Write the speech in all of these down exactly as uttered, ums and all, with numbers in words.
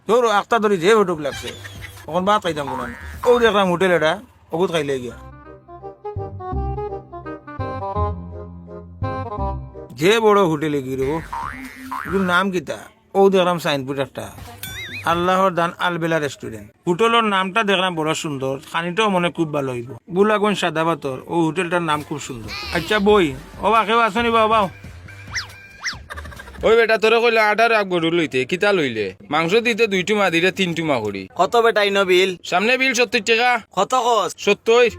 ধরো, আখতা ধরি যে ফটুক লাগছে, অখন ভাত খাইতাম কুনানো। অউ দেখরাম হোটেল এটা, অগুত খাইলে গিয়া। যে বড় হোটেল এগিয়ে রে, অগুর নাম কিতা? অউ দেখরাম সাইনবোর্ড একটা, আল্লাহর দান আলবেলা রেস্টুরেন্ট। হোটেলর নামটা দেখরাম বড় সুন্দর, খানিটাও মনে খুব ভালা অইবো। বুলাগঞ্জ সাদা পাথর, অউ হোটেলটার নাম খুব সুন্দর। আচ্ছা বই, ও বা কেউ আছো নি বা, ও বা? ওই বেটা, তোরে কইলাম আঠারো আগ গরু লইতে, কিতা লইলে? মাংস দিতে দুই টুমা, দিলে তিন টুমা করি। কত বেটা ইনো বিল? সামনে বিল সত্তইর টেকা। কত কস? সত্তইর।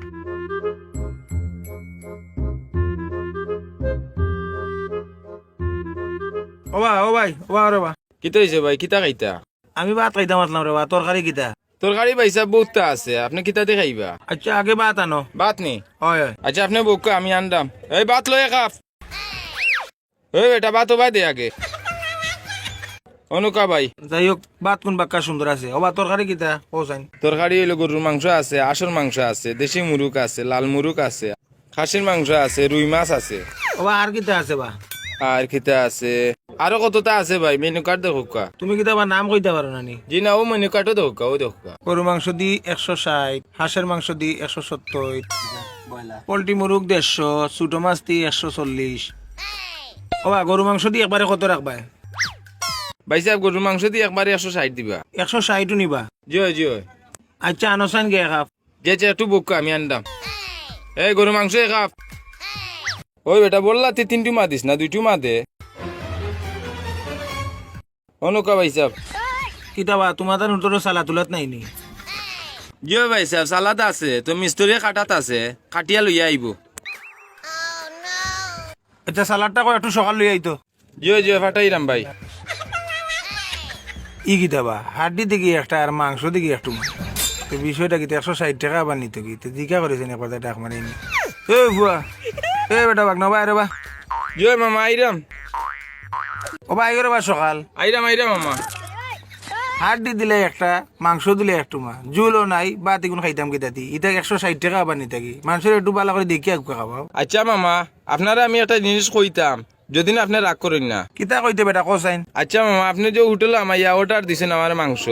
ও বা, ও ভাই, ও বা, রে বা। কিতা অইছে ভাই, কিতা খাইতা? আমি ভাত খাইতাম আসলাম রে বা, তরকারি কিতা? তরকারি ভাইসাব বউততা আছে, আপনে কিতা দি খাইবা? আচ্ছা, আগে ভাত আনো। ভাত নি? অয়, অয়। আচ্ছা, আপনে বউক্কা, আমি আনরাম। এই ভাত লই এক কাপ। এই বেটা, ভাত ওবায় দে আগে। অনুকা ভাই। যাই হোক, ভাত কুন বাক্কা সুন্দর আছে। ও বা, তরকারি কিতা? ও চাইন। তরকারি অইলো গরুর মাংস আছে, হাঁসর মাংস আছে, দেশি মুরুগ আছে, লাল মুরুগ আছে, খাসির মাংস আছে, রুই মাছ আছে। ও বা, আর কিতা আছে বা? আর কিতা আছে? আরো কততা আছে ভাই, মেনু কার্ড দেখউক্কা। তুমি কিতা বা নাম কইতা পারো না নি? জি না, অউ মেনু কার্ডও দেখউক্কা, অউ দেখউক্কা। গরু মাংস দি একশো ষাইট, হাঁসর মাংস দি একশো সত্তইর, পোল্ট্রি মুরুগ দেড়শো, ছোট মাছ দি একশো চল্লিশ। ও বা, গরু মাংস দি একবারে কত রাখবায়? ভাইসাব, গরুর মাংস দি একবারে একশো ষাইট দিবা। একশো ষাইটও নিবা? জি অয়, জি অয়। আচ্ছা, আনো চাইন গিয়া এক কাপ। জি, জি, একটু বউক্কা, আমি আনরাম। এই গরুর মাংস এক কাপ। ওই বেটা, বললা তি তিন টুমা দিস না, দুই টুমা দে। অনুকা ভাইসাব। কিতা বা, তুমার তান উত্তর সালাত উলাত নাই নি? জি অয় ভাইসাব, সালাত আছে, তো মিস্ত্রি কাটাত আছে, কাটিয়া লইয়া আইবো। আচ্ছা, সালাদটা কও একটু সকাল লইয়া আইতো। জি অয়, জি অয়, ফাটাইরাম ভাই। ই কিতা বা, হাড্ডি দেখি একটা আর মাংস দেখি একটু। তো বিষয়টা কিতা, একশো ষাইট টেকা আবার নিতো কি? তো জিকা করেছেন একবার, তাই ডাক মারি নি। এ ফুয়া, এ বেটা বাগনা, বাইরে বা। জি অয় মামা, আইরাম। ও বা, আইগো রে বা সকাল। আইরাম, আইরাম মামা। হাড্ডি দিলে একটা, মাংস দিলে এক টুমা, জুলও নাই, ভাত ইগুন খাইতাম কিতা দি? ইতা একশো ষাইট টেকা আবার নিতা কি? মানষরে একটু ভালা করি দেখিয়া আউক্কা খাবাও। আচ্ছা মামা, আপনারে আমি একটা জিনিস কইতাম, যদি না আপনে রাগ করইন না। কিতা কইতে বেটা, কও চাইন। আচ্ছা মামা, আপনে যে হোটেলো আমারে অর্ডার দিছইন আমার মাংস,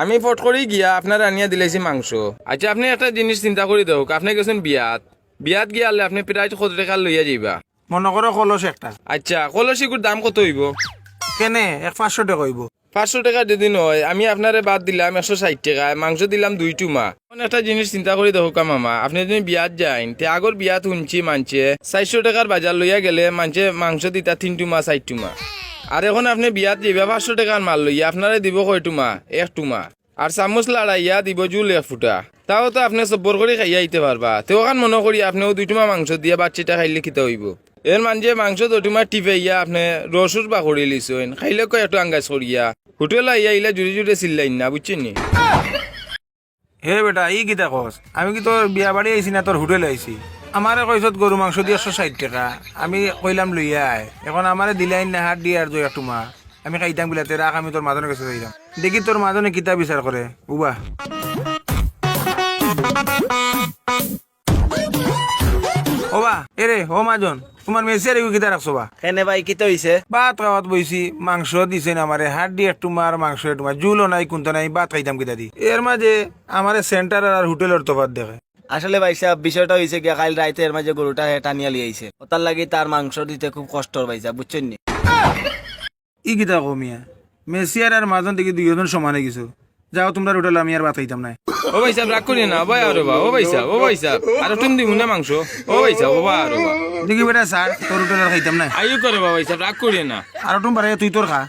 আমি ফট করি গিয়া আপনারে আনিয়া দিলাইছি মাংস। আচ্ছা, আপনে একটা জিনিস চিন্তা করি দেখউক, আপনে গেছইন বিয়াত, বিয়াত গিয়া হারলে আপনে প্রাইজ কত টেকার লইয়া যাইবা? মনো করো কলস একটা। আচ্ছা, কলস ইগুর দাম কত অইবো? কেনে, এক পাঁচশো টেকা অইবো। পাঁচশো টেকা যদি নয়, আমি আপনারে ভাত দিলাম একশো ষাইট টেকায়, মাংস দিলাম দুই টুমা। অখন একটা জিনিস চিন্তা করি দেখউক্কা মামা, আপনে যদি বিয়াত যাইন, তে আগর বিয়াত হুনছি মানষে চাইরশো টেকার বাজার লইয়া গেলে মানষে মাংস দিতা তিন টুমা, চাইর টুমা। আর অখন আপনে বিয়াত যাইবা পাঁচশো টেকার মাল লইয়া, আপনারে দিবো কয় টুমা? এক টুমা। আর চামচ লাড়াইয়া দিবো জুল এক ফুটা। তাও তো আপনে সব্বর করি খাইয়া আইতে পারবা। তে অখান মনো করি আপনে অউ দুই টুমা মাংস দিয়া বাচ্চিটা খাইলে কিতা অইবো? এর মানষে মাংস দুই টুমা টিপাইয়া আপনে রসুর বাকড়ি লিছইন, খাইলে কয় একটু আঙ্গাজ করিয়া। হোটেলো আইয়া ইলা জুরে জুরে চিল্লাইন না, বুঝছইন নি? হে বেটা, ই কিতা কস? আমি কি তোর বিয়া বাড়ি আইছি না তোর হোটেলো আইছি? আমারে কইছত গরু মাংস দি একশো ষাইট টেকা, আমি কইলাম লইয়া আয়। অখন আমারে দিলাইন না হাড্ডি আর দুই এক টুমা, আমি খাইতাম বিলাতে, রাখ, আমি তোর মাজনর গেছে যাইরাম। দেখি তোর মাজনে কিতা বিচার করে। উবা। ও বা, এরে, ও মাজন, তুমার মেসিয়ার ইগু কিতা রাখছো বা? কেনে ভাই, কিতা অইছে? ভাত খাওয়াত বইছি, মাংস দিছইন আমারে, হাড্ডি এক টুমা আর মাংস এক টুমা, জুলও নাই, কুন্তা নাই, ভাত খাইতাম কিতা দি? এর মাঝে আমারে সেন্টার আর হোটেলর তফাত দেখে। আসলে ভাইসাব, বিষয়টা অইছে গিয়া, কাইল রাইতে এর মাঝে গরুটা হে টানিয়া লইয়া আইছে, অতার লাগি তার মাংস দিতে খুব কষ্টর ভাইসাব, বুঝছইন নি? ই কিতা কও মিয়া? মেসিয়ার আর মাজন দেখি দুইজন সমান অই গেছো। যাও তুমরার হোটেলো, আমি আর ভাত খাইতাম নায়। ও ভাইসাব, রাগ করিও না, ও ভাই আরো বা, ও ভাইসাব, ও ভাইসাব, আরো টুম দিমু না মাংস, ও ভাইসাব, ও ভাই আরো বা। দেখি বেটা স্যার, তোর হোটেলো আর খাইতাম নায়। আইও করে বা ভাইসাব, রাগ করিও না। আরো টুম বাড়াইয়া তুই তোর খা।